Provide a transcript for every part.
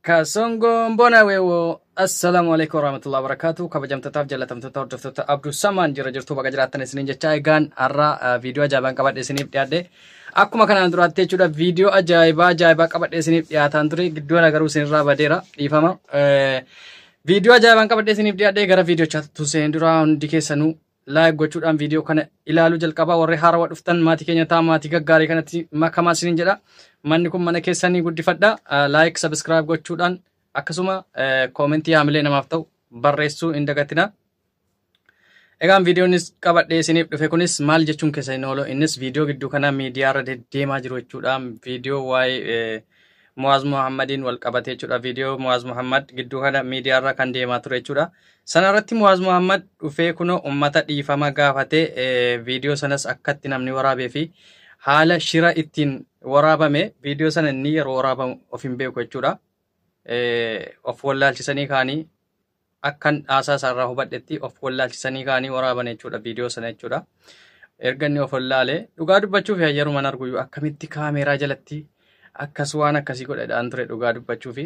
Kasongoon bona weewoo. Assalaamu alaikum warahmatullahi wabarakatuh. Kabajamtootaaf jaalatamtoota hordoftoota Abduu Samaan jira jirtu baga jiraattan isiniin jecha egaan har'a viidiyoo ajaa'ibaan qabadhe isiniif dhiyaadhe. Akkuma kanaan duraatti jechuudha viidiyoo ajaa'ibaa ajaa'ibaa qabadhe isiniif dhiyaataan ture gidduu kana garuu isinirraa badeera dhiifama. Viidiyoo ajaa'ibaan qabadhe isiniif dhiyaadhe gara viidiyochaatti seenuu dura hundi keessanuu like gochuudhaan viidiyoo kana ilaaluu jalqabaa warri haarawaa dhuftan maatii keenya ta'a maatii gaggaarii kanatti makamaa isiniin jedha. Manni kun mana keessanii guddifadha. Like subscribe gochuudhaan akkasuma koomentii haamilee namaaf ta'u barreessuu hin dagatina. Egaan viidiyoonis qabadhee isiniif dhufe kunis maal jechuun keessa hin oolu innis viidiyoo gidduu kana miidiyaarra deddeemaa jiru jechuudha. Viidiyoo waa'ee Muwaaz Muhammadiin wal qabate jechuudha. Viidiyoo Muwaaz Muhammad gidduu kana miidiyaarra kan deemaa ture jechuudha. Sana irratti Muwaaz Muhammad dhufee kunoo uummata dhiifama gaafatee viidiyoo sanas akkatti namni waraabee fi haala shira ittiin waraabame viidiyoo sana inni yeroo waraabamu of hin beeku jechuudha. Of wallaalchisanii kaanii akkan haasaa isaarraa hubadhetti of wallaalchisanii kaanii waraaban jechuudha viidiyoo sana jechuudha. Erga inni of wallaalee dhugaa dubbachuuf yeruma arguyyuu akkamitti kaameeraa jalatti akkas waan akkasii godhadhaan ture dhugaa dubbachuuf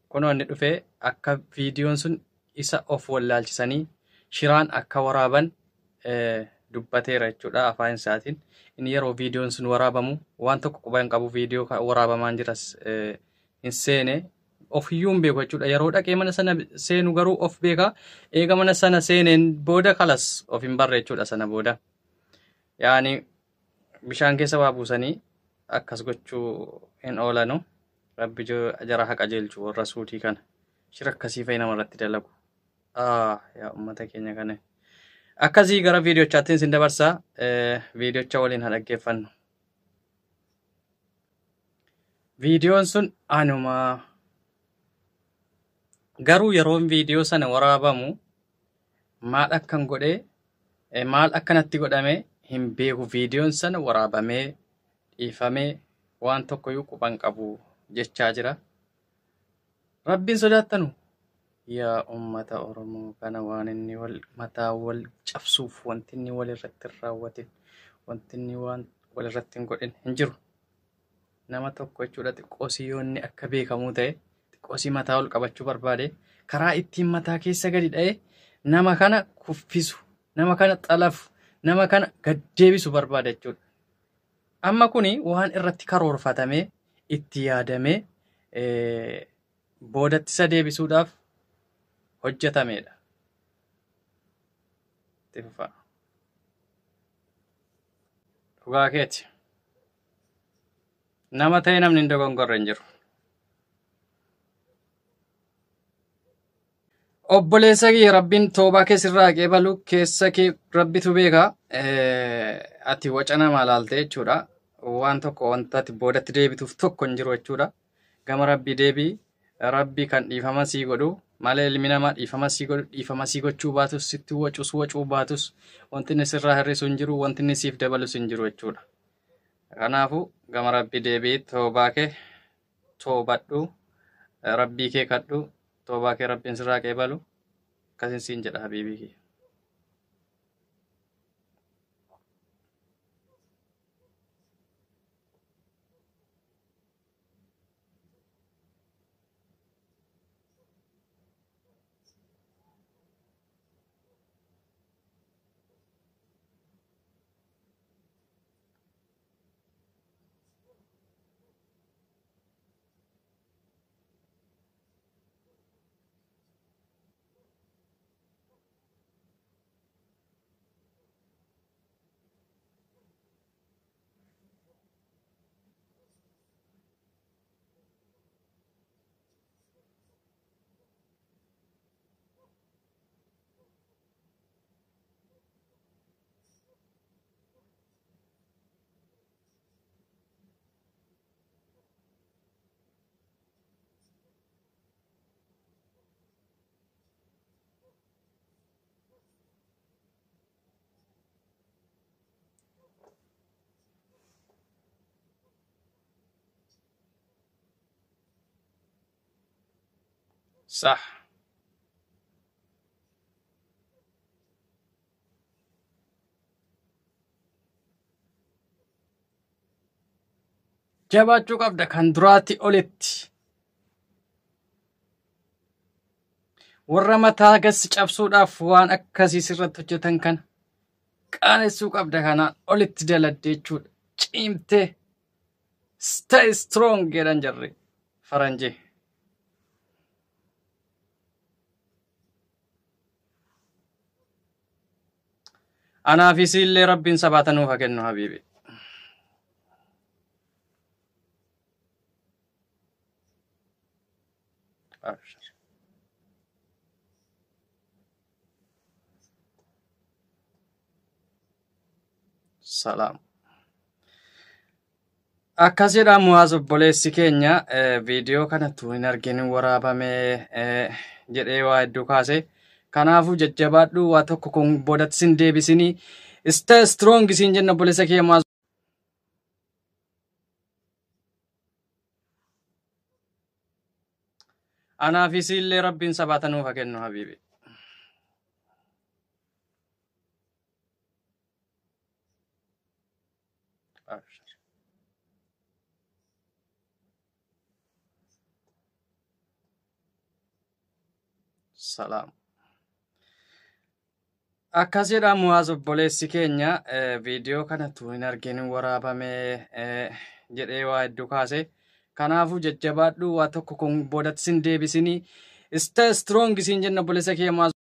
kunoo inni dhufee akka viidiyoon sun isa of wallaalchisanii shiraan akka waraaban dubbateera jechuudha afaan isaatiin. Inni yeroo viidiyoon sun waraabamu waan tokko quba hin qabu viidiyoo waraabamaan jiras hin seene ofiyyuu hin beeku jechuudha. Yeroo dhaqee mana sana seenu garuu of beeka. Eega mana sana seeneen booda kalas of hin barre jechuudha sana booda. Yaani bishaan keessa waa buusanii akkas gochuu hin oolanu. Rabbi jara haqa qajeelchu warra suutii kana. Shira akkasii fa'i namarratti dalagu. Yaa uummata keenya kana. Akkasii gara viidiyochaatti isin dabarsaa. Viidiyocha waliin haa dhaggeeffannu. Viidiyoon sun anumaa. Garuu yeroon viidiyoo sana waraabamu maal akkan godhee maal akkanatti godhame hin beeku. Viidiyoon sana waraabamee dhiifamee waan tokkoyyuu quban qabu jechaa jira. Rabbiin sodaattanu yaa uummata Oromoo kana waan inni wal mataa wal cabsuuf wanti inni wal irratti hin raawwatin wanti inni waan wal irratti hin godhin hin jiru. Nama tokko jechuudha xiqqoosii yoo inni akka beekamuu ta'e xiqqoosii mataa ol qabachuu barbaade karaa ittiin mataa keessa gadi dha'ee nama kana kuffisu, nama kana xalafu, nama kana gad deebisu barbaada jechuudha. Amma kuni waan irratti karoorfatamee itti yaadamee boodatti isa deebisuudhaaf hojjetamedha. Itti fufaa. Dhugaa keeti. Nama ta'e namni hin dogongorre hin jiru. Obboleessa kiyya Rabbiin toobaa kee sirraa qeebalu keessa kee Rabbitu beeka. Ati waca namaa laalte jechuudha. Waan tokko wanta ati boodatti deebituuf tokko hin jiru jechuudha. Gama Rabbii deebii Rabbii kan dhiifama sii godhu malee ilmi namaa dhiifama sii godhu dhiifama sii gochuu baatus sitti wacus wacuu baatus wanti inni sirraa hir'isu hin jiru wanti inni siif dabalus hin jiru jechuudha. Kanaafuu gama Rabbii deebii toobaa kee toobadhu Rabbii kee kadhu toobaa kee Rabbiin sirraa qeebalu akkasin siin jedha habiibii kiyya. Sah. Jabaachuu qabda kan duraatti olitti. Warra mataa gas cabsuudhaaf waan akkasii sirratti hojjetan kana qaanessuu qabda kanaan olitti daladde jechuudha. Cimtee stay strong jedhan jarri faranjii. Anaafis illee rabbiin sabaata nuuf haa kennu habiibi. Abshir. Salaam. Akkas jedha Mu'aaz obboleessi keenya viidiyoo kana utuu hin argin waraabame jedhee waa hedduu kaase. Kanaafuu jajjabaadhu waa tokko kun boodatti sin deebisinii. Stay strong siin jenna obboleessa kee Mu'aaz. Anaafis illee rabbiin sabaata nuuf haa kennu habiibi. Abshir. Salaam. Akkas jedha Mu'aaz obboleessi keenya viidiyoo kana utuu hin argin waraabame jedhee waa hedduu kaase. Kanaafuu jajjabaadhu waa tokko kun boodatti sin deebisinii. Stay strong siin jenna obboleessa kee Mu'aaz.